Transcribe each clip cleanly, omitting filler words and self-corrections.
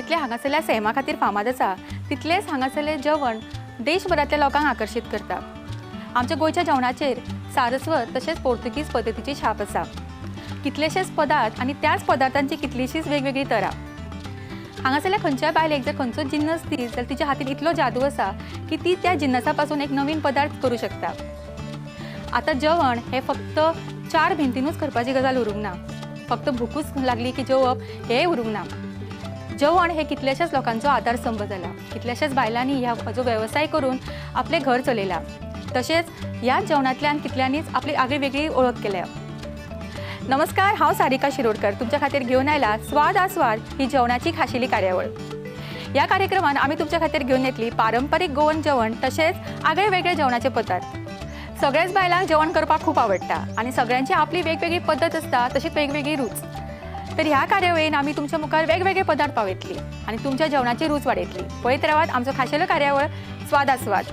जितलें हांगासरल्या सैमा खातीर फामाद आसा, तितलेंच हांगासरलें जेवण देशभरांतल्या लोकांक आकर्शीत करता. आमच्या गोंयच्या जेवणाचेर सारस्वत तशेंच पोर्तुगीज पद्दतीची छाप आसा. कितलेशेच पदार्थ आनी त्याच पदार्थांची कितलीशीच वेगवेगळी तरा. हांगासरल्या खंयच्याय बायलेक जर खंयचो जिन्नस दी जाल्यार तिच्या हातीन इतलो जादू आसा की ती त्या जिन्नसा पासून एक नवीन पदार्थ करूं शकता. आतां जेवण हें फक्त चार भिंतीनूच करपाची गजाल उरूंक ना. फक्त भुकूच लागली की जेवप हेंय उरूंक ना. जेवण हें कितल्याशाच लोकांचो आदारस्तंभ जाला. कितल्याशाच बायलांनी ह्या हाजो वेवसाय करून आपलें घर चलयलां. तशेंच ह्या जेवणांतल्यान कितल्यांनीच आपली आगळी वेगळी ओळख केल्या. नमस्कार, हांव सारिका शिरोडकर तुमच्या खातीर घेवन आयला स्वाद आस्वाद ही जेवणाची खाशेली कार्यावळ. ह्या कार्यक्रमात आमी तुमच्या खातीर घेवन येतली पारंपारीक गोवन जेवण तशेंच आगळे वेगळे जेवणाचे पदार्थ. सगळ्याच बायलांक जेवण करपाक खूब आवडटा आनी सगळ्यांची आपली वेगवेगळी पद्दत आसता, तशीच वेगवेगळी रूच. तर ह्या कार्यावळीन आमी तुमच्या मुखार वेगवेगळे पदार्थ पावयतली आनी तुमच्या जेवणाची रूच वाडयतली. पळयत रावात आमचो खाशेलो कार्यावळ स्वाद आस्वाद.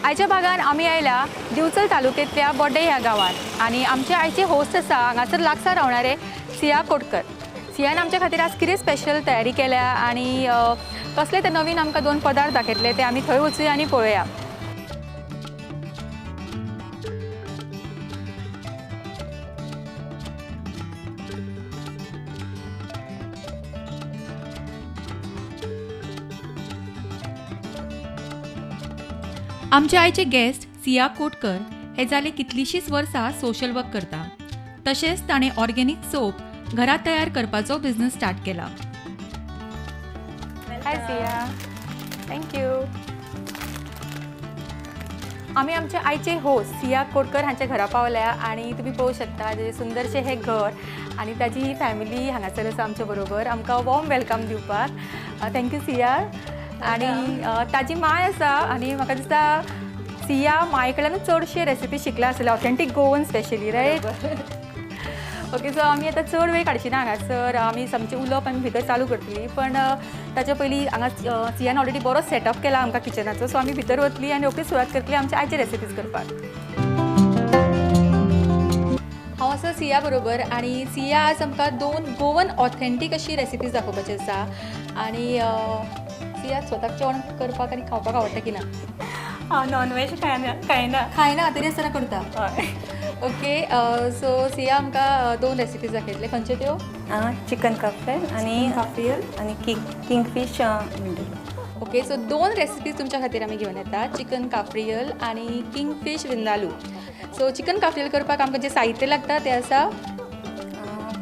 आयच्या भागान आमी आयल्या दिवचल तालुक्यांतल्या बोड्डे ह्या गांवांत आनी आमचे आयचे होस्ट आसा हांगासर लागसार रावणारे सिया कोटकर. सियान आमच्या खातीर आज कितें स्पेशल तयारी केल्या आनी कसले ते नवीन आमकां दोन पदार्थ दाखयतले ते आमी थंय वचूया आनी पळोवया. आमचे आयचे गेस्ट सिया कोटकर हे जाले कितलींशींच वर्सां सोशल वर्क करता. तशेंच ताणें ऑर्गेनीक सोप घरात तयार करपाचो बिझनस स्टार्ट केला. हाय सिया, thank you. आमी आमचे आयचे होस्ट सिया कोटकर हांच्या घरा पावल्या आनी तुमी पळोवंक शकता जे सुंदरशें हें घर आनी ताजी ही फॅमिली हांगासर आसा आमच्या बरोबर आमकां वॉर्म welcome दिवपाक. Thank you Siya. आनी ताजी माय आसा आनी म्हाका दिसता सिया माये कडल्यानूच चडशे रेसिपी शिकल्या आसतले, authentic Goan specially, right? Okay, so आमी आतां चड वेळ काडची ना हांगासर, आमी आमचें उलोवप आमी भितर चालू करतली, पण ताच्या पयलीं हांगा सियान ऑलरेडी बरो सेटअप केला आमकां किचनाचो. सो आमी भितर वतली आनी रोखडी सुरवात करतली आमच्या आयचे रेसिपीज करपाक. हांव आसा सिया बरोबर आनी सिया आज आमकां दोन गोवन ऑथेंटीक अशी रेसिपीज दाखोवपाची आसा. आनी सिया स्वताक जेवण करपाक आनी खावपाक आवडटा की ना? हांव नॉनवेज खायना. खायना खायना तरी आसतना करता. हय. ओके, सो सिया आमकां दोन रेसिपीज दाखयतले, खंयच्यो त्यो? चिकन काफ्रियल आनी काफ्रियल आनी किंगफीश विंडालू. ओके, सो दोन रेसिपीज तुमच्या खातीर आमी घेवन येता, चिकन काफ्रियल आनी kingfish vindaloo. So chicken cafreal करपाक आमकां जें साहित्य लागता तें आसा,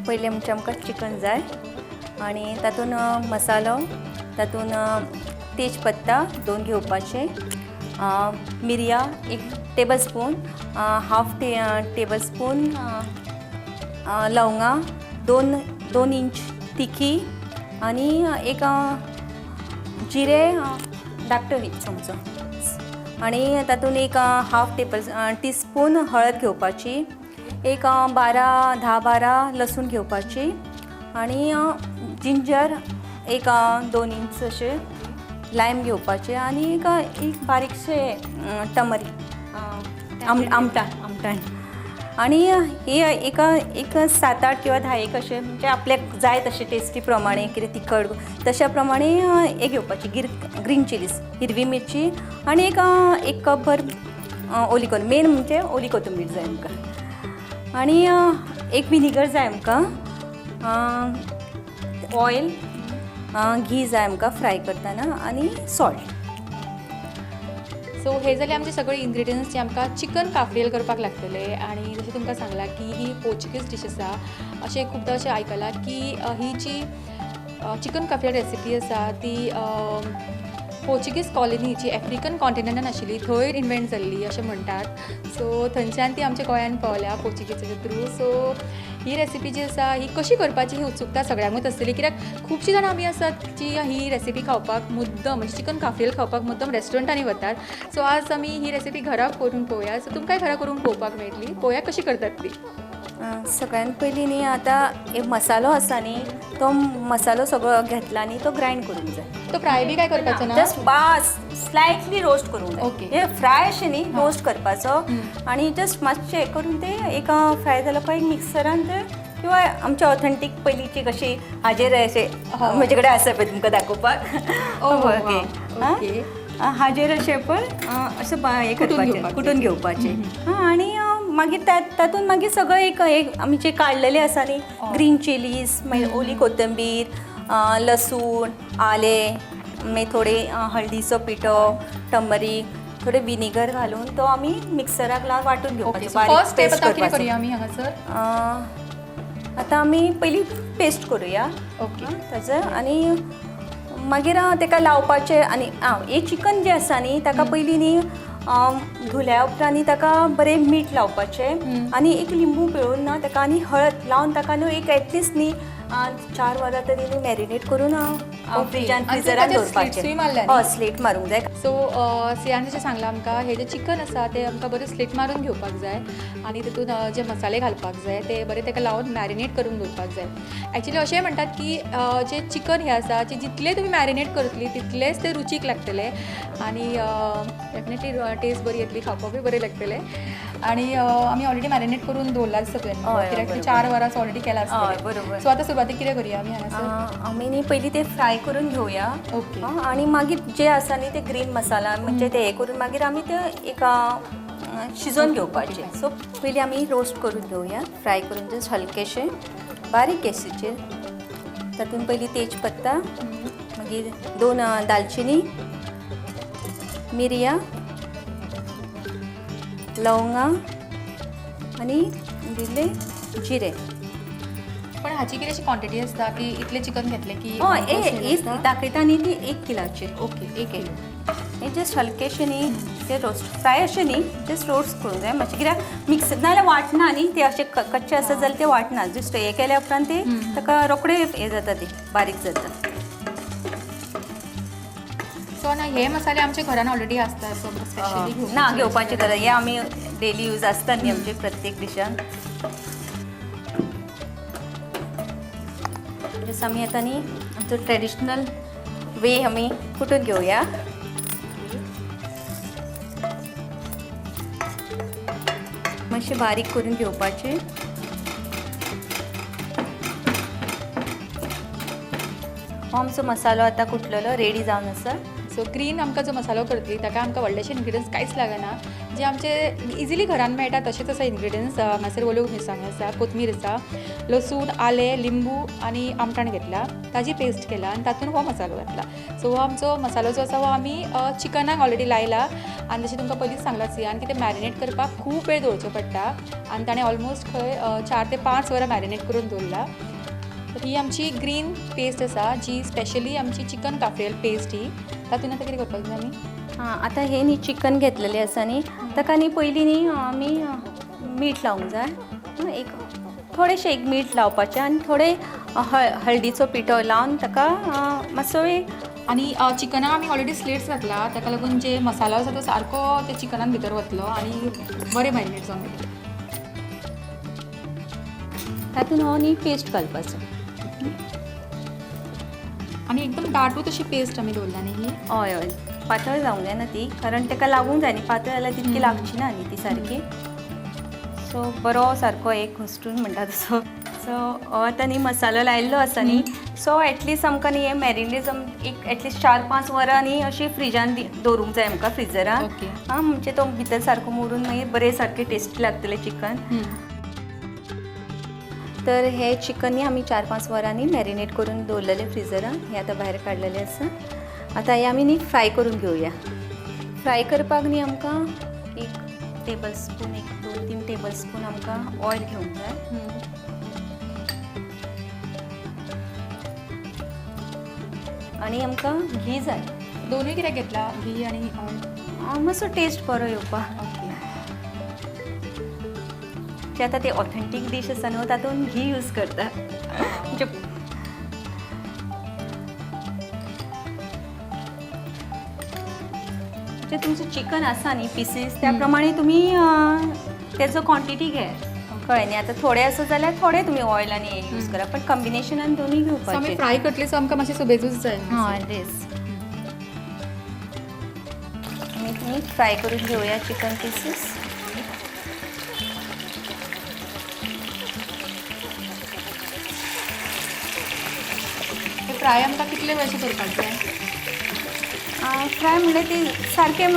पयलें म्हणजे आमकां चिकन जाय आनी तातूंत मसालो, तातूंत तेजपत्ता दोन घेवपाचे, मिरयां एक table spoon, half table spoon लवंगां, दोन इंच तिखी आनी एक जिरें धाकटो एक चमचो आनी तातूंत एक हाफ टेबल टीस्पून हळद घेवपाची, एक 10-12 लसूण घेवपाची आनी जिंजर एक 2 इंच अशें लायम घेवपाचें आनी एक बारीकशें टमरीक आमटाण आनी ही एक एक 7-8 किंवा 10 अशें म्हणजे आपल्याक जाय तशें टेस्टी प्रमाणे कितें तिखट तशा प्रमाणे हें घेवपाची ग्रीन चिलीज, हिरवी मिरची आनी एक कपभर ओली कोथंबीर. मेन म्हणजे ओली कोथंबीर जाय आमकां आनी एक विनिगर जाय आमकां, ऑयल, घी जाय आमकां फ्राय करतना आनी सॉल्ट. सो हे जाले आमचे सगळे इन्ग्रिडियंट्स जे आमकां चिकन काफ्रियल करपाक लागतले. आनी जशें तुमकां सांगलां की ही पोर्चुगीज डीश आसा, अशें खुबदां अशें आयकलां की ही जी चिकन काफ्रियल रेसिपी आसा ती पोर्चुगीज कॉलनी जी आफ्रिकन कॉन्टिनेंटान आशिल्ली थंय इन्वेंट जाल्ली अशें म्हणटात. सो थंयच्यान ती आमच्या गोंयांत पावल्या पोर्चुगीजाच्या थ्रू. सो ही रेसिपी जी आसा ही कशी करपाची ही उत्सुकता सगळ्यांकूच आसतली, कित्याक खुबशीं जाणां आमी आसात जी ही रेसिपी खावपाक मुद्दम म्हणजे चिकन काफ्रियल खावपाक मुद्दम रेस्टॉरंटांनी वतात. सो आज आमी ही रेसिपी घरा करून पळोवया. सो तुमकांय घरा करून पळोवपाक मेळटली, पळोवया कशी करतात ती. सगळ्यात पयलीं न्ही आतां एक मसालो आसा न्ही तो मसालो सगळो घेतला न्ही तो ग्रायंड करूंक जाय. तो फ्राय बी काय करपाचो ना? जस्ट बास स्लायटली रोस्ट करूंक जाय. ओके. हे फ्राय अशें न्ही, रोस्ट करपाचो आनी जस्ट मातशें हें करून ते एक फ्राय जालो काय मिक्सरान ते किंवा आमचे ऑथेंटीक पयलींची कशी हाजेर अशें म्हजे कडेन आसा पळय तुमकां दाखोवपाक. ओके. ओके. हाजेर अशें पळय अशें हें कुटून करपाचें, घेवपाचें. कुटून घेवपाचें. हां, आनी मागीर तातूंत मागीर सगळें एक एक आमी जे काडलेले आसा न्ही, ग्रीन चिलीज, मागीर ओली कोथंबीर, लसूण, आलें, मागीर थोडे हळदीचो पिठो, टर्मरीक, थोडे विनेगर घालून तो आमी मिक्सराक लावन वांटून ओके. घेवपाचो, सो बारीक फर्स्ट स्टेप पेस्ट आतां कितें करपाचो. करूया आमी हांगासर? आतां आमी पयलीं पेस्ट करुया. ओके. ताजो आनी मागीर ताका लावपाचें. आनी आं, हें चिकन जें आसा न्ही, ताका पयलीं न्ही धुल्या उपरांत न्ही ताका बरें मीठ लावपाचें आनी एक लिंबू पिळून ना ताका आनी हळद लावन ताका न्हू एक एटलिस्ट न्ही 4 वरां तरी न्ही मॅरिनेट करून फ्रिजान आनी फ्रिजरान ताचेर दवरपाचें. स्लिट्सूय मारल्या न्ही? हय, स्लेट मारूंक जाय. सो सियान जशें सांगलां आमकां, हें जें चिकन आसा तें आमकां बरें स्लिट मारून घेवपाक जाय आनी तितून जे मसाले घालपाक जाय ते बरे ताका लावन मॅरिनेट करून दवरपाक जाय. एक्चुली अशें म्हणटात की जें चिकन हें आसा जें जितलें तुमी मॅरिनेट करतली तितलेंच तें रुचीक लागतलें आनी डेफिनेटली टेस्ट बरी येतली, खावपाकूय बरें लागतलें. आनी आमी ऑलरेडी मॅरिनेट करून दवरलां आसता तुवें, हय, कित्याक बरोबर. 4 वरां ऑलरेडी केलां हय, आसतलें. बरोबर. सो आतां सुरवातीक कितें करुया आमी हांगासर? आमी न्ही पयलीं ते फ्राय करून घेवया. ओके. आनी मागीर जे आसा न्ही ते ग्रीन मसाला म्हणजे ते हे करून मागीर आमी ते एक शिजोवन घेवपाचे. सो पयलीं आमी रोस्ट करून घेवया, फ्राय करून जस्ट हलकेशे बारीक गॅसीचेर. तातूंत पयलीं तेज पत्ता, मागीर 2 दालचिनी, मिरयां, लवंगां आनी इल्लें जिरें. पण हाची कितें अशी क्वॉन्टिटी आसता की इतलें चिकन घेतलें की हय, अशें एक आसता? दाखयता न्ही ती 1 किलाची. Okay, 1 kilo. हे जस्ट हलकेशें न्ही ते रोस्ट फ्राय अशें न्ही, जस्ट रोस्ट करूंक जाय मातशें, कित्याक मिक्स नाजाल्यार वांटना न्ही ते, अशें कच्चे आसत जाल्यार ते वांटना. जस्ट हें केल्या उपरांत ते ताका रोखडे हें जाता, ते बारीक जाता. सो ना हे मसाले आमच्या घरान ऑलरेडी आसता, सो स्पेशली ना घेवपाची गरज, हे आमी डेली यूज आसता न्ही आमचे प्रत्येक डिशान. जसं आमी आतां न्ही आमचो ट्रेडिशनल वे आमी कुटून घेवया. मातशें बारीक करून घेवपाचें. हो आमचो मसालो आतां कुटलेलो रेडी जावन आसा. सो ग्रीन आमकां जो मसालो करतली ताका आमकां व्हडलेशे इन्ग्रिडियंट्स कांयच लागना, जे आमचे इजिली घरान मेळटा तशेंच आसा इन्ग्रिडियंट्स. हांगासर ओल्यो मिरसांगो आसा, कोथमीर आसा, लसूण, आलें, लिंबू आनी आमटाण घेतला, ताजी पेस्ट केला आनी तातूंत हो मसालो घातला. सो हो आमचो मसालो जो आसा हो आमी चिकनाक ऑलरेडी लायला. आनी जशें तुमकां पयलींच सांगलां सियान की तें मॅरिनेट करपाक खूब वेळ दवरचो पडटा आनी ताणें ऑलमोस्ट खंय 4 ते 5 वरां मॅरिनेट करून दवरला. तर ही आमची ग्रीन पेस्ट आसा जी स्पेशली आमची चिकन काफ्रियल पेस्ट ही. तातूंत आतां कितें करपाक जाय आमी? हां, आतां हे न्ही चिकन घेतलेलें आसा न्ही, ताका न्ही पयलीं न्ही आमी मीठ लावंक जाय. एक थोडेशें एक मीठ लावपाचें आनी थोडें हळदीचो पिठो लावन ताका मातसो एक आनी चिकनाक आमी ऑलरेडी स्लेट्स घातला, ताका लागून जे मसालो आसा तो सारको त्या चिकनान भितर वतलो आनी बरें मॅरिनेट जावन वतलें. तातूंत हो न्ही पेस्ट घालपाचो. आनी एकदम दाटूच अशी पेस्ट आमी दवरला न्ही ही? हय हय, पातळ जावंक जायना ती, कारण ताका लागूंक जाय न्ही, पातळ जाल्यार तितकी लागची ना न्ही ती सारकी. सो बरो सारको एक घसटून म्हणटा तसो. सो हो आतां न्ही मसालो लायिल्लो आसा न्ही, सो एटलिस्ट आमकां न्ही हें मॅरिनेट एक एटलिस्ट 4-5 वरां न्ही अशी फ्रिजान दवरूंक जाय आमकां, फ्रिजरान. आं, म्हणजे तो भितर सारको मुरून मागीर बरें सारकें टेस्टी लागतलें चिकन. तर हे चिकन न्ही आमी 4-5 वरांनी मॅरिनेट करून दवरलेलें फ्रिजरान, हें आतां भायर काडलेलें आसा. आतां हें आमी न्ही फ्राय करून घेवया. फ्राय करपाक न्ही आमकां एक टेबल स्पून, एक 2-3 टेबल स्पून आमकां ऑयल घेवंक जाय. आनी आमकां घी जाय. दोनूय कित्याक घेतला, घी आनी ऑयल? मातसो टेस्ट बरो येवपाक. जे आतां ते ऑथेंटीक डीश आसा न्हू तातूंत घी यूज करता. म्हणजे जे तुमचें चिकन आसा न्ही पिसीस त्या प्रमाणे तुमी तेजो क्वॉन्टिटी घे, कळ्ळें न्ही. आतां थोडे आसा जाल्यार थोडे तुमी ऑयल आनी हें यूज करा, पण कॉम्बिनेशनान दोनूय घेवपाचें. सो आमी फ्राय करतली, सो आमकां मातशें सुबेजूच जाय. हय, तेच. आमी फ्राय करून घेवया चिकन पिसीस. हे फ्राय आमकां कितले वेळ अशें करपाक जाय? फ्राय म्हणल्यार ती सारकें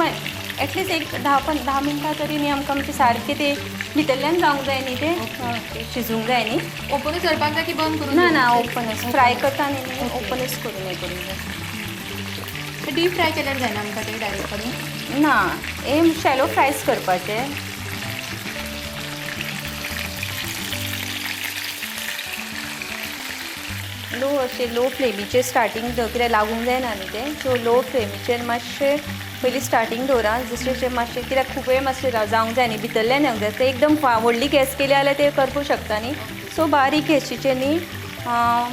एटलिस्ट एक 10 मिनटां तरी न्ही आमकां म्हणजे सारकें ते भितरल्यान जावंक जाय न्ही, ते शिजूंक जाय न्ही. ओपनूच करपाक जाय की बंद करून? ना ना, ओपनच फ्राय करता न्ही, ओपनच करून हें करूंक जाय. डीप फ्राय केल्यार जायना आमकां ते डायरेक्ट करून? ना, हे शॅलो फ्रायज करपाचे. लो अशें लो फ्लेमीचेर स्टार्टींग कित्याक लागूंक जायना न्ही तें. सो लो फ्लेमीचेर मातशें पयलीं स्टार्टींग दवरा, जशें मातशें कित्याक खूब वेळ मातशें जावंक जाय न्ही, भितरल्यान येवंक जाय. तें एकदम व्हडली गॅस केली जाल्यार तें करपूंक शकता न्ही. सो बारीक गॅसीचेर न्ही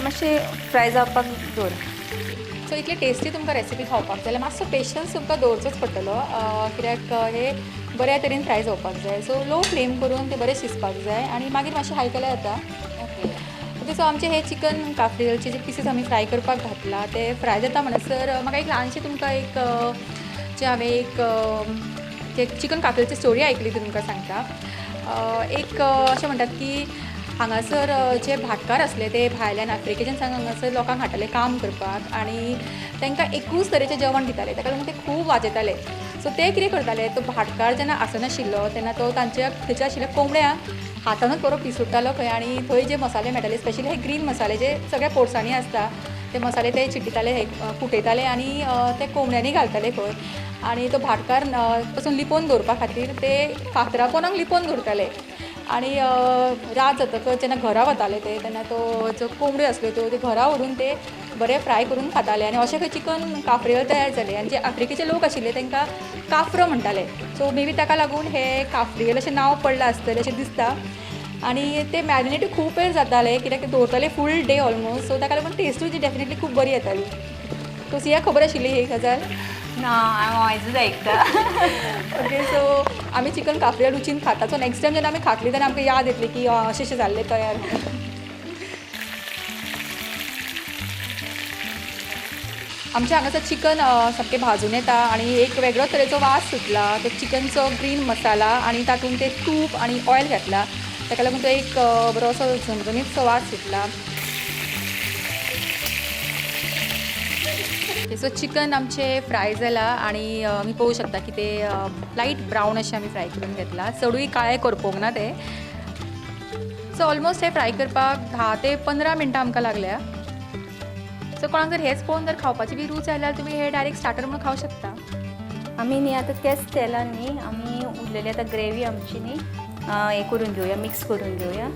मातशें फ्राय जावपाक दवर. सो इतली टेस्टी तुमकां रेसिपी खावपाक जाय जाल्यार मातसो पेशन्स तुमकां दवरचोच पडटलो, कित्याक हे बऱ्या तरेन फ्राय जावपाक जाय. सो लो फ्लेम करून ते बरे शिजपाक जाय आनी मागीर मातशें हाय केल्यार जाता. ओके, सो आमचे हे चिकन काफ्रियलचे जे पिसीस आमी फ्राय करपाक घातला ते फ्राय जाता म्हणसर म्हाका एक ल्हानशी तुमकां एक जे हांवें एक चिकन काफ्रियलची स्टोरी आयकली ती तुमकां सांगता. एक अशें म्हणटात की हांगासर जे भाटकार आसले ते भायल्यान आफ्रिकेच्यान सावन हांगासर लोकांक हाडटाले काम करपाक आनी तांकां एकूच तरेचें जेवण दिताले, ताका लागून ते खूब वाजेताले. सो ते कितें करताले, तो भाटकार जेन्ना आसनाशिल्लो तेन्ना तो तांच्या थंयच्या आशिल्ल्या कोंबड्यांक हातानूच बरो पिसुडटालो खंय आनी थंय जे मसाले मेळटाले, स्पेशली हे ग्रीन मसाले जे सगळ्या पोरसांनी आसता ते मसाले ते चिड्डिताले, हे कुटयताले आनी ते कोंबड्यांनी घालताले खंय. आनी तो भाटकार पसून लिपोवन दवरपा खातीर ते फातरा पोनाक लिपोवन दवरताले आनी रात जातकच जेन्ना घरा वताले ते तेन्ना तो जो कोंबड्यो आसल्यो त्यो घरा व्हरून ते बरे फ्राय करून खाताले आनी अशें खंय चिकन काफ्रियल तयार जालें. आनी जे आफ्रिकेचे लोक आशिल्ले तांकां काफ्र म्हणटाले. सो मे बी ताका लागून हे काफ्रियल अशें नांव पडलां आसतलें अशें दिसता. आनी ते मॅरिनेट खूब वेळ जाताले कित्याक ते दवरताले फूल डे ऑलमोस्ट. सो ताका लागून टेस्टूय जी डेफिनेटली खूब बरी येताली. सो सिया खबर आशिल्ली ही गजाल? ना, हांव आयजूच आयकता. ओके, सो आमी चिकन काफ्रियल रुचीन खाता. सो नेक्स्ट टायम जेन्ना आमी खातली तेन्ना आमकां याद येतली की अशें अशें जाल्लें तयार. आमच्या हांगासर चिकन सामकें भाजून येता आनी एक वेगळो तरेचो वास सुटला. तो चिकनचो ग्रीन मसाला आनी तातूंत ते तूप आनी ऑयल घातला, ताका लागून तो एक बरो असो झमझमीतसो वास सुटला. सो चिकन आमचें फ्राय जालां आनी आमी पळोवंक शकता की ते लायट ब्रावन अशें आमी फ्राय करून घेतलां, चडूय काळें करपोवंक ना तें. सो ऑलमोस्ट हें फ्राय करपाक 10 ते 15 मिनटां आमकां लागल्या. सो कोणाक जर हेंच पळोवन जर खावपाची बी रूच आयल्यार तुमी हे डायरेक्ट स्टार्टर म्हणून खावंक शकता. आमी न्ही आतां त्याच तेलान न्ही आमी उरलेली आतां ग्रेवी आमची न्ही हें करून घेवया, मिक्स करून घेवया.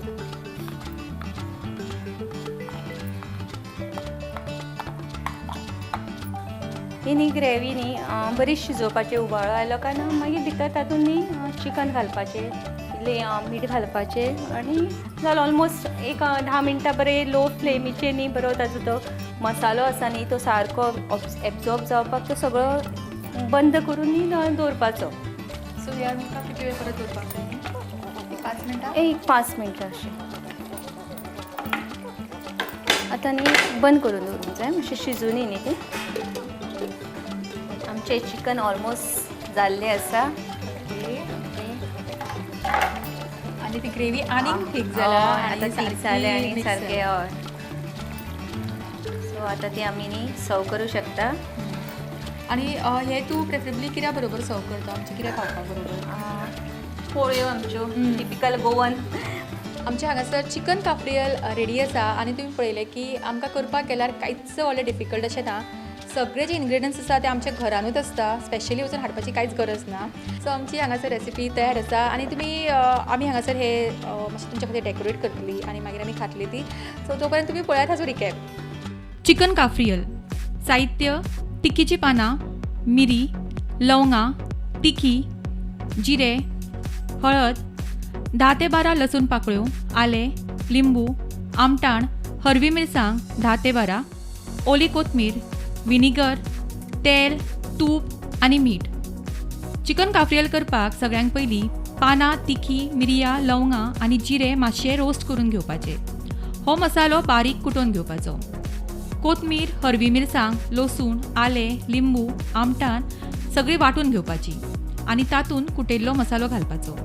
ही न्ही ग्रेवी न्ही बरी शिजोवपाची, उबाळो आयलो काय ना मागीर भितर तातूंत न्ही चिकन घालपाचें, इल्लें मीठ घालपाचें आनी जालो. ऑलमोस्ट एक 10 मिनटां बरें लो फ्लेमीचेर न्ही बरो ताजो तो मसालो आसा न्ही तो सारको एब्जॉर्ब जावपाक तो सगळो बंद करून न्ही दवरपाचो. सो ह्या आमकां कितले वेळ परत दवरपाक जाय? एक 5 मिनटां? एक 5 मिनटां अशें. आतां न्ही बंद करून दवरूंक जाय, मातशें शिजूनी न्ही तें. आमचें चिकन ऑलमोस्ट जाल्लें आसा. आनी ती ग्रेवी आनीक थीक जाला. आतां थीक जालें आनी सारकें. हय, सो आतां ती आमी न्ही सर्व करूं शकता. आनी हे तूं प्रेफरेबली कित्या बरोबर सर्व करता? आमचें कितें खावपा बरोबर? पोळयो आमच्यो टिपिकल गोवन. आमच्या हांगासर चिकन काफ्रियल रेडी आसा आनी तुमी पळयलें की आमकां करपाक गेल्यार कांयच व्हडलें डिफिकल्ट अशें ना. सगळे जे इन्ग्रिडियंट्स आसा ते आमच्या घरानूच आसता, स्पेशली वचून हाडपाची कांयच गरज ना. सो आमची हांगासर रेसिपी तयार आसा आनी तुमी आमी हांगासर हे मातशें तुमच्या खातीर डेकोरेट करतली आनी मागीर आमी खातली ती. सो तो पर्यंत तुमी पळयात हाजो रिकॅप. चिकन काफ्रियल साहित्य: तिखीची पानां, मिरी, लवंगां, तिखी, जिरे, हळद, 10 ते 12 लसूण पाकळ्यो, आलें, लिंबू, आमटाण, हरवी मिरसांग 10 ते 12, ओली कोथमीर, विनिगर, तेल, तूप आनी मीठ. चिकन काफ्रियल करपाक सगळ्यांत पयलीं पानां, तिखी, मिरयां, लवंगां आनी जिरे मातशे रोस्ट करून घेवपाचे. हो मसालो बारीक कुटोवन घेवपाचो. कोथमीर, हरवी मिरसांग, लसूण, आलें, लिंबू, आमटाण सगळी वांटून घेवपाची आनी तातूंत कुटिल्लो मसालो घालपाचो.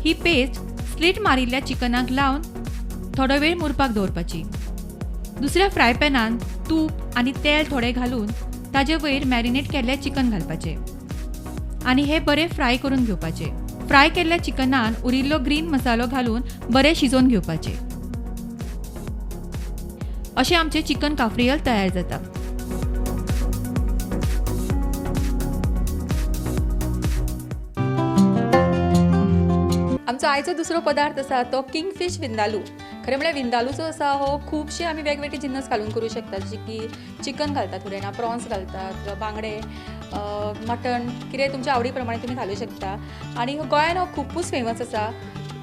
ही पेस्ट स्लिट मारिल्ल्या चिकनाक लावन थोडो वेळ मुरपाक दवरपाची. दुसऱ्या फ्राय पॅनान तूप आनी तेल थोडें घालून ताजे वयर मॅरिनेट केल्लें चिकन घालपाचें आनी हें बरें फ्राय करून घेवपाचें. फ्राय केल्ल्या चिकनान उरिल्लो ग्रीन मसालो घालून बरें शिजोवन घेवपाचें. अशें आमचें चिकन काफ्रियल तयार जाता. आमचो आयचो दुसरो पदार्थ आसा तो किंगफीश विंदालू. खरें म्हळ्यार विंदालू जो आसा हो खुबशे आमी वेगवेगळे जिन्नस घालून करूं शकता, जशें की चिकन घालतात थोडे जाणां, प्रॉन्स घालतात, बांगडे, मटण, कितें तुमच्या आवडी प्रमाणे तुमी घालूं शकता. आनी गोंयान हो खुबूच फेमस आसा.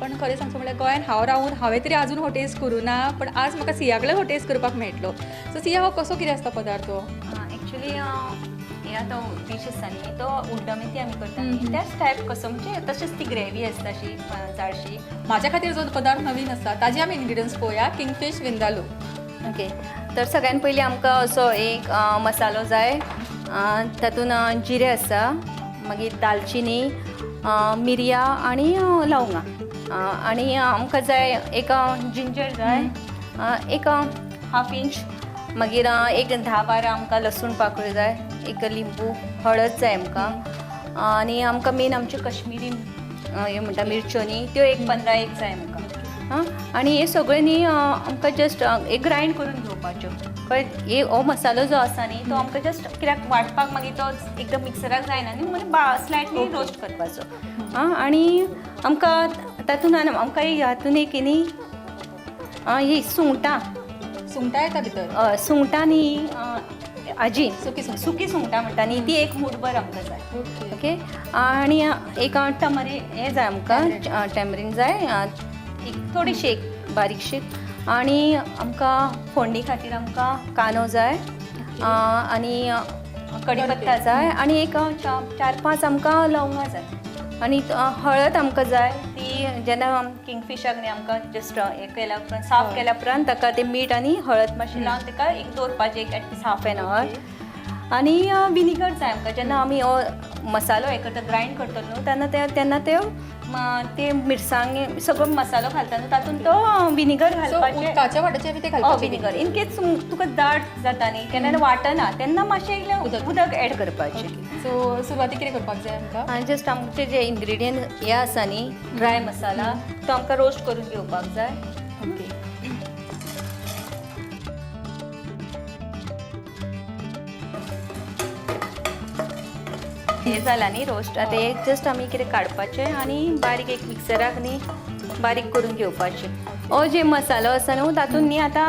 पण खरें सांगचें म्हळ्यार गोंयान हांव रावून हांवें तरी आजून हो टेस्ट करूं ना, पण आज म्हाका सिया कडेन हो टेस्ट करपाक मेळटलो. सो सिया, हो कसो कितें आसता पदार्थ हो? एक्चुली हे आतां डीश आसा न्ही तो उड्डमेथी आमी करता न्ही त्याच टायप कसो, म्हणजे तशेंच ती ग्रेवी आसता अशी जाडशी. म्हाज्या खातीर जो पदार्थ नवीन आसा ताजे आमी इनग्रिडियंट्स पळोवया. किंगफीश विंदालू. ओके, तर सगळ्यान पयलीं आमकां असो एक मसालो जाय. तातूंत जिरें आसा, मागीर दालचिनी, मिरयां आनी लवंगां, आनी आमकां जाय एक जिंजर जाय, एक हाफ इंच, मागीर एक 10-12 आमकां लसूण पाकळ्यो जाय, एक लिंबू, हळद जाय आमकां, आनी आमकां मेन आमच्यो कश्मीरी हे म्हणटा मिरच्यो न्ही त्यो एक 15 जाय आमकां. आं, आनी हे सगळें न्ही आमकां जस्ट एक ग्रायंड करून घेवपाच्यो. कळ्ळें? हे हो मसालो जो आसा न्ही तो आमकां जस्ट कित्याक वांटपाक मागीर तो एकदम मिक्सराक जायना न्ही म्हणून स्लायटली रोस्ट करपाचो. आं, आनी आमकां तातूंत आमकां हातून एक न्ही ही सुंगटां, सुंगटां येता भितर, सुंगटां न्ही आजी सुकी सुंगटां म्हणटा न्ही ती एक मुठभर आमकां जाय. ओके, आनी एक टमरी हें जाय आमकां, टॅमरीन जाय एक थोडीशी, एक बारीकशी. आनी आमकां फोडणी खातीर आमकां कांदो जाय, आनी कढीपत्ता जाय, आनी एक 4-5 आमकां लवंगां जाय, आनी हळद आमकां जाय ती जेन्ना किंगफिशाक न्ही आमकां जस्ट हें केल्या उपरांत, साफ केल्या उपरांत ताका तें मीठ आनी हळद मातशी लावन ताका एक दवरपाचें एक एटलीस्ट हाफ एन our. आनी विनिगर जाय आमकां जेन्ना आमी हो मसालो हें करता, ग्रायंड करतलो न्हू तेन्ना तेन्ना ते मिरसांगे सगळो मसालो घालता न्हू तातूंत तो विनिगर घालपाचें. उदकाच्या वाट्याचें आमी तें घालपाचें विनिगर इन केस तुका दाट जाता न्ही केन्ना वाटना तेन्ना मातशें इल्लें उदक एड करपाचें. सो सुरवातीक कितें करपाक जाय आमकां? आनी जस्ट आमचे जे इनग्रिडियंट हे आसा न्ही ड्राय मसाला तो आमकां रोस्ट करून घेवपाक जाय. ओके, हे जाला न्ही रोस्ट, आतां हे जस्ट आमी कितें काडपाचें आनी बारीक एक मिक्सराक न्ही बारीक करून घेवपाचें. हो जे मसालो आसा न्हू तातूंत न्ही आतां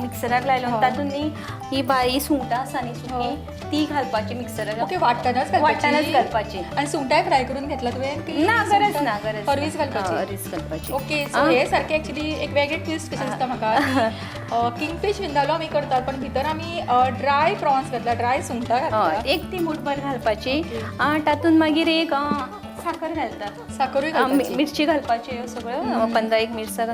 मिक्सराक लायलो तातूंत न्ही ही बारीक सुंगटां आसा न्ही सुकी ती घालपाची मिक्सराक. ओके, वांट्टनाच वांट्टनाच घालपाची. आनी सुंगटांय फ्राय करून घेतला तुवें? ना, गरज ना, गरज हरवीच घालपाची. हरवीच घालपाची. ओके, सो हे सारकें एक्चुली एक वेगळें ट्विस्ट कशें दिसता म्हाका. किंगफीश विंदालू आमी करतात पण भितर आमी ड्राय प्रॉन्स घातला, ड्राय सुंगटां घातला. एक ती मुठभर घालपाची. तातूंत मागीर एक साकर घालता, साकरूय घालपाची, मिरची घालपाची, ह्यो सगळ्यो 15 मिरसां,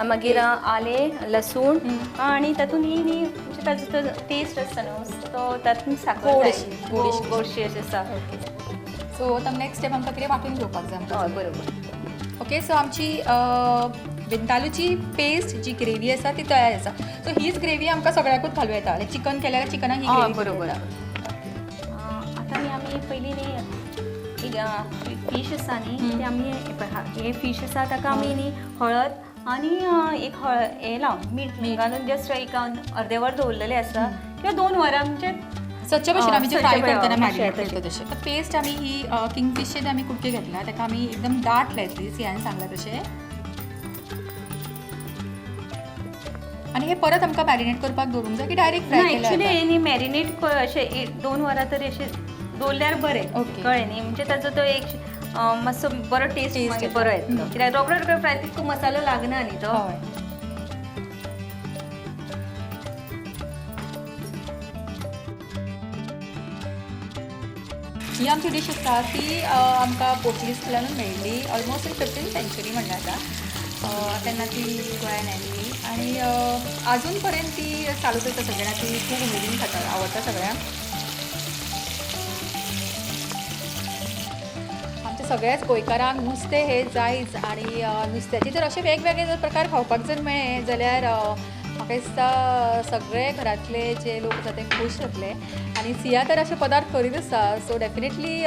मागीर आलें, लसूण, आनी तातूंत ही न्ही म्हणजे ताजो तो टेस्ट आसता न्हू तो तातूंत साकर गोडशी गोडशी अशी आसा. सो आतां नेक्स्ट स्टेप आमकां कितें वांटून घेवपाक जाय आमकां. हय बरोबर. ओके, सो आमची विंदालूची पेस्ट जी ग्रेवी आसा ती तयार आसा. सो हीच ग्रेवी आमकां सगळ्याकूच घालूं येता, चिकन केल्यार चिकनाक ही ग्रेवी. बरोबर. आतां न्ही आमी पयलीं न्ही एक फिश आसा न्ही ते आमी हे फिश आसा ताका आमी न्ही हळद आनी एक हळद हें लावन मीठ घालून जस्ट एक अर्दे वर दवरलेलें आसा किंवा 2 वरां म्हणजे सदचे भशेन आमी जे फ्राय करतना मॅरिनेट करता तशें. तर पेस्ट आमी ही किंगफिशचे आमी कुडके घेतला ताका आमी एकदम दाट लायतली, सियान सांगला तशें. आनी हे परत आमकां मॅरिनेट करपाक दवरूंक जाय की डायरेक्ट फ्राय केल्यार? एक्चुली हे न्ही मॅरिनेट अशें 2 वरां तरी अशें दवरल्यार बरें, कळ्ळें न्ही, म्हणजे ताजो तो एक मातसो बरो टेस्ट बरो येतलो. कित्याक रोकडो रोकडो फ्राय तितको मसालो लागना न्ही तो. ही आमची डीश आसा ती आमकां पोर्चुगीज कडल्यानूच मेळिल्ली, ऑलमोस्ट इन 15th century म्हणल्यार जाता तेन्ना ती गोंयान आयिल्ली आनी आजून पर्यंत ती चालूच आसा, सगळ्यांक ती खूब उमेदीन खाता, आवडटा सगळ्यांक. सगळ्याच गोंयकारांक नुस्तें हें जायच आनी नुस्त्याचे जर अशे वेगवेगळे जर प्रकार खावपाक जर मेळ्ळे जाल्यार म्हाका दिसता सगळे घरांतले जे लोक आसा ते खूश जातले. आनी सिया तर अशे पदार्थ करीत आसा, सो डेफिनेटली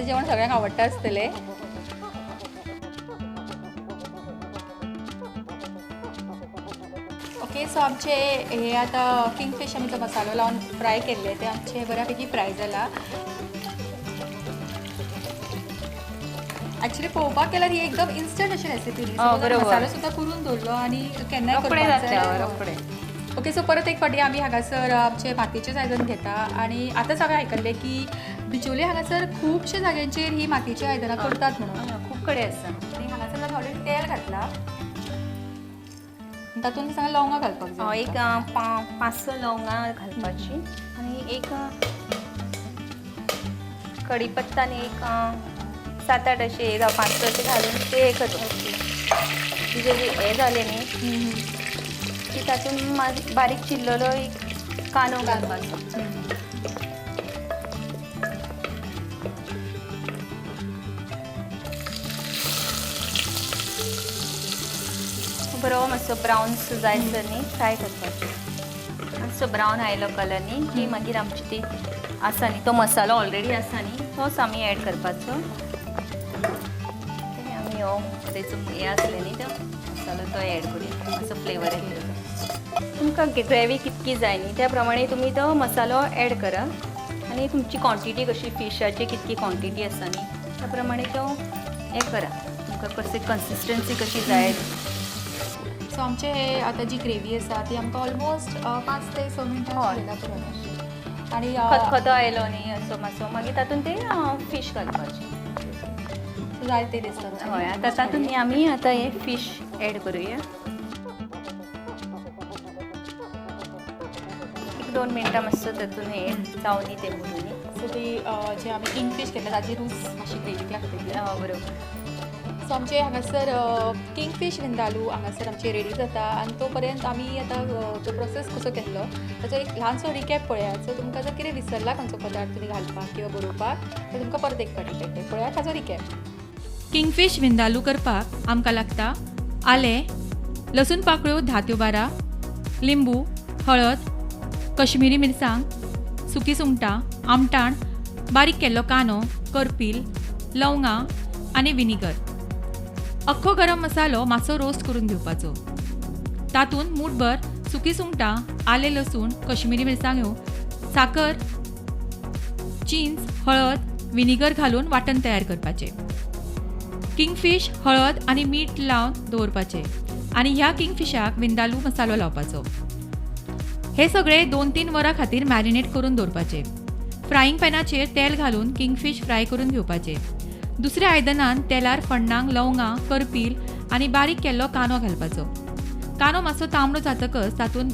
जेवण सगळ्यांक आवडटा आसतलें. ओके, सो आमचे हे आतां किंगफीश आमी तो मसालो लावन फ्राय केल्ले ते आमचे बऱ्या पैकी फ्राय जाला. एक्चुअली पळोवपाक गेल्यार ही एकदम इन्स्टंट अशी रेसिपी न्ही, मसालो सुद्दां करून दवरलो आनी केन्नाय करपाक. ओके, सो परत एक फावटी आमी हांगासर आमचे मातयेचेच आयदन घेता आनी आतांच हांवें आयकल्लें की बिचोले हांगासर खुबशे जाग्यांचेर ही मातयेची आयदनां करतात म्हणून, खूब कडेन आसा. आनी हांगासर थोडें तेल घातलां, तातूंत सांगा लवंगां घालपाक जाय. एक 5-6 लवंगां घालपाची आनी एक कडीपत्ता आनी एक 7-8 अशे 5-6 अशे घालून ते हे करपाचे. तिजे हें जालें न्ही की तातूंत बारीक चिरलेलो एक कांदो घालपाचो. बरो मातसो ब्रावन सो जायसर न्ही फ्राय करपाचो. मातसो ब्रावन आयलो कलर न्ही की मागीर आमची ती आसा न्ही तो मसालो ऑलरेडी आसा न्ही तोच आमी एड करपाचो. आमी हो तेचो हें आसलें न्ही तो मसालो तो एड करूया, मातसो फ्लेवर येतलो. तुमकां ग्रेवी कितकी जाय न्ही त्या प्रमाणे तुमी तो मसालो एड करा आनी तुमची क्वॉन्टिटी कशी फिशाची कितकी क्वॉन्टिटी आसा न्ही त्या प्रमाणे तो हें करा, तुमकां कशी कन्सिस्टन्सी कशी जाय. सो आमचे हे आतां जी ग्रेवी आसा ती आमकां ऑलमोस्ट 5 ते 6 मिनटां जाल्या पुरो. आनी खतखतो आयलो न्ही असो मातसो मागीर तातूंत ते फीश घालपाचे जाय ते दिसता. हय, आतां तातूंत आमी आतां हे फीश एड करूया. 1-2 मिनटां मातसो तातूंत हे जावनी ते म्हणून. सो ती जे आमी किंगफीश घेतला ताजी रूच मातशी ग्रेवीक लागतली. हय बरोबर. सो आमचे हांगासर किंगफीश विंदालू हांगासर आमचे रेडी जाता आनी तो पर्यंत आमी आतां तो प्रोसेस कसो केल्लो ताचो एक ल्हानसो रिकॅप पळयात. सो तुमकां जर कितें विसरला खंयचो पदार्थ तुमी घालपाक किंवा बरोवपाक तर तुमकां परत एक फावटी मेळटलें. पळयात ताचो रिकॅप. किंगफीश विंदालू करपाक आमकां लागता आलें, लसूण पाकळ्यो 10 त्यो 12, लिंबू, हळद, कश्मीरी मिरसांग, सुकी सुंगटां, आमटाण, बारीक केल्लो कांदो, करपील, लवंगां आनी विनिगर. अख्खो गरम मसालो मातसो रोस्ट करून घेवपाचो. तातूंत मूठभर सुकी सुंगटां, आलें, लसूण, कश्मीरी मिरसांग्यो, साकर, चिंच, हळद, विनिगर घालून वांटण तयार करपाचें. किंगफीश हळद आनी मीठ लावन दवरपाचें आनी ह्या किंगफिशाक विंदालू मसालो लावपाचो. हे सगळे 2-3 वरां खातीर मॅरिनेट करून दवरपाचें. फ्रायिंग पॅनाचेर तेल घालून किंगफीश फ्राय करून घेवपाचें. दुसऱ्या आयदनान तेलार फण्णांक लवंगां, करपील आनी बारीक केल्लो कांदो घालपाचो. कांदो मातसो तांबडो जातकच तातूंत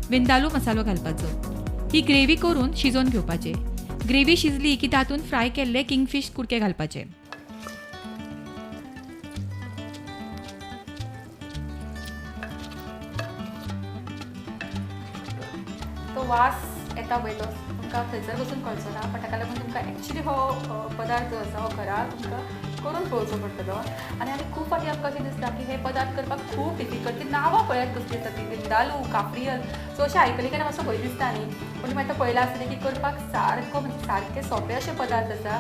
विंदालू मसालो घालपाचो. ही ग्रेवी करून शिजोवन घेवपाचें. ग्रेवी शिजली की तातूंत फ्राय केल्ले किंगफीश कुडके घालपाचे. तो वास येता पळय तो तुमकां थंयसर बसून कळचो ना, पण ताका लागून तुमकां एक्चुली हो पदार्थ जो आसा हो घरा तुमकां करून पळोवचो पडटलो. आनी आनी खूब फावटी आमकां अशें दिसता की हे पदार्थ करपाक खूब डिफिकल्ट, ती नांवां पळयात कसलीं आसा ती, विंदालू, काफ्रियल, सो अशें आयकलें केन्ना मातसो भंय दिसता न्ही, पूण तुमी आतां पळयलां आसतलें की करपाक सारको म्हणजे सारकें सोंपें अशें पदार्थ आसा.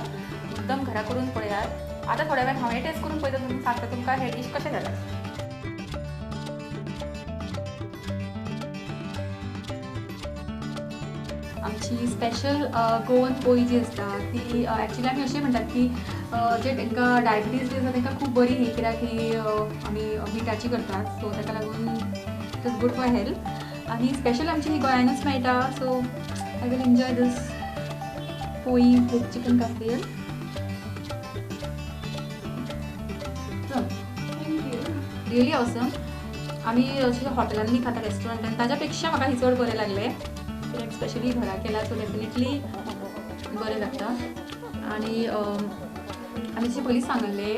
एकदम घरा करून पळयात. आतां थोड्या वेळान हांवें टेस्ट करून पळयता, तुमी सांगता तुमकां हें डीश कशें जालें. आमची स्पेशल गोवन पोळी जी आसता ती एक्चुली आमी अशें म्हणटात की जे तांकां डायबिटीज बी आसा तांकां खूब बरी ही, कित्याक ही आमी मिठाची करतात, सो ताका लागून it is good for health. आनी स्पेशल आमची ही गोंयानूच मेळटा, so I will enjoy this poi with chicken cafreal. Thank you. Really awesome. आमी अशें हॉटेलांनी खाता, रेस्टॉरंटान, ताज्या पेक्षा म्हाका ही चड बरें लागलें, कित्याक स्पेशली घरा केला, सो डेफिनेटली बरें लागता. आनी आमी जशें पयलीं सांगल्लें,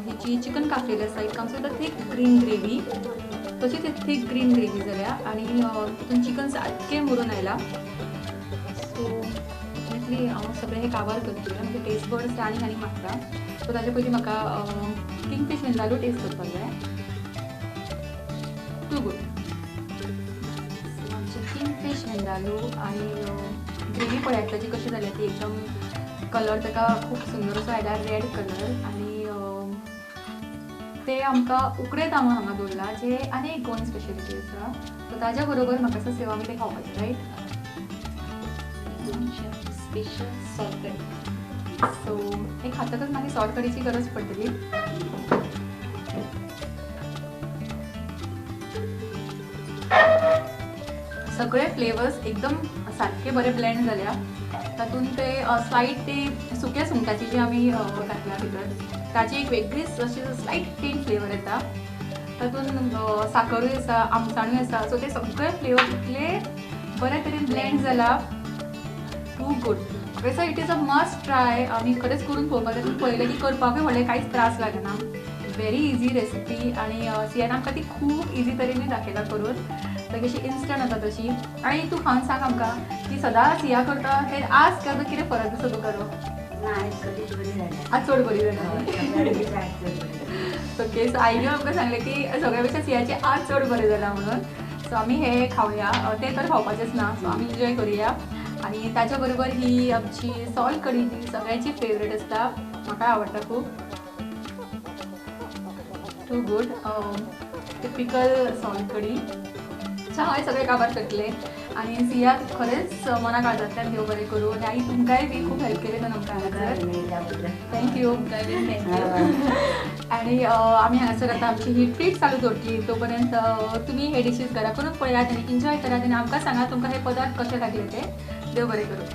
ही जी चिकन काफ्रियल आसा it comes with a thick green gravy, तशीच एक थीक ग्रीन ग्रेवी जाल्या आनी तितून चिकन सारकें मुरून आयलां. So ऑनेस्टली हांव सगळें हें काबार करतलें, म्हजे टेस्ट बड्स आनी आनी मागता. सो ताजे पयलीं म्हाका किंगफीश विंदालू टेस्ट करपाक जाय. Too good. सो आमची किंगफीश विंदालू आनी ग्रेवी पळयात ताजी कशी जाल्या ती, एकदम कलर ताका खूब सुंदर असो आयला, रेड कलर. आनी ते आमकां उकडे तांदूळ हांगा दवरला जे आनी एक गोवन स्पेशलिटी आसा. सो ताज्या बरोबर म्हाका आसा सेवा आमी ते खावपाचें, रायट? स्पेशल सोल कडी. सो हे खातकच मागीर सोल कडीची गरज पडटली. सगळे फ्लेवर्स एकदम सारखे बरे ब्लेंड जाल्या. तातूंत ते स्लायट ते सुक्या सुंगटाची जी आमी घातल्या भितर ताची एक वेगळीच अशी स्लायट टेन फ्लेवर येता. तातूंत साकरूय आसा, आमसाणूय आसा. सो ते सगळे फ्लेवर इतले बरे तरेन ब्लेंड जाला, too good. So it is a must try. आमी खरेंच करून पळोवपाक जाय. पळयलें की करपाकूय व्हडलें कांयच त्रास लागना, व्हेरी इजी रेसिपी. आनी सियान आमकां ती खूब इजी तरेन दाखयला करून, कशी इन्स्टंट जाता तशी. आनी तूं खावन सांग आमकां की सदां सिया करता ते आज केन्ना कितें फरक दिसता तुका? आज चड बरी जाली. ओके, सो आईने आमकां सांगलें की सगळ्या पेक्षा सियाची आज चड बरें जालां म्हणून. सो आमी हे खावया, ते तर खावपाचेच ना, सो आमी एन्जॉय करुया. आनी ताच्या बरोबर ही आमची सोल कडी जी सगळ्यांची फेवरेट आसता, म्हाका आवडटा खूब. Too good, typical sol kadhi. हांवें सगळें काबार करतलें. आनी सिया खरेंच मना काळजांतल्यान देव बरें करूं. आनी आई तुमकांय बी खूब हेल्प केली तर आमकां हांगासर. Thank you. आनी आमी हांगासर आतां आमची ही ट्रीट चालू दवरतली. तो पर्यंत तुमी हे डिशीज घरा करून पळयात आनी एन्जॉय करात आनी आमकां सांगात तुमकां हे पदार्थ कशे लागले ते. देव बरें करूं.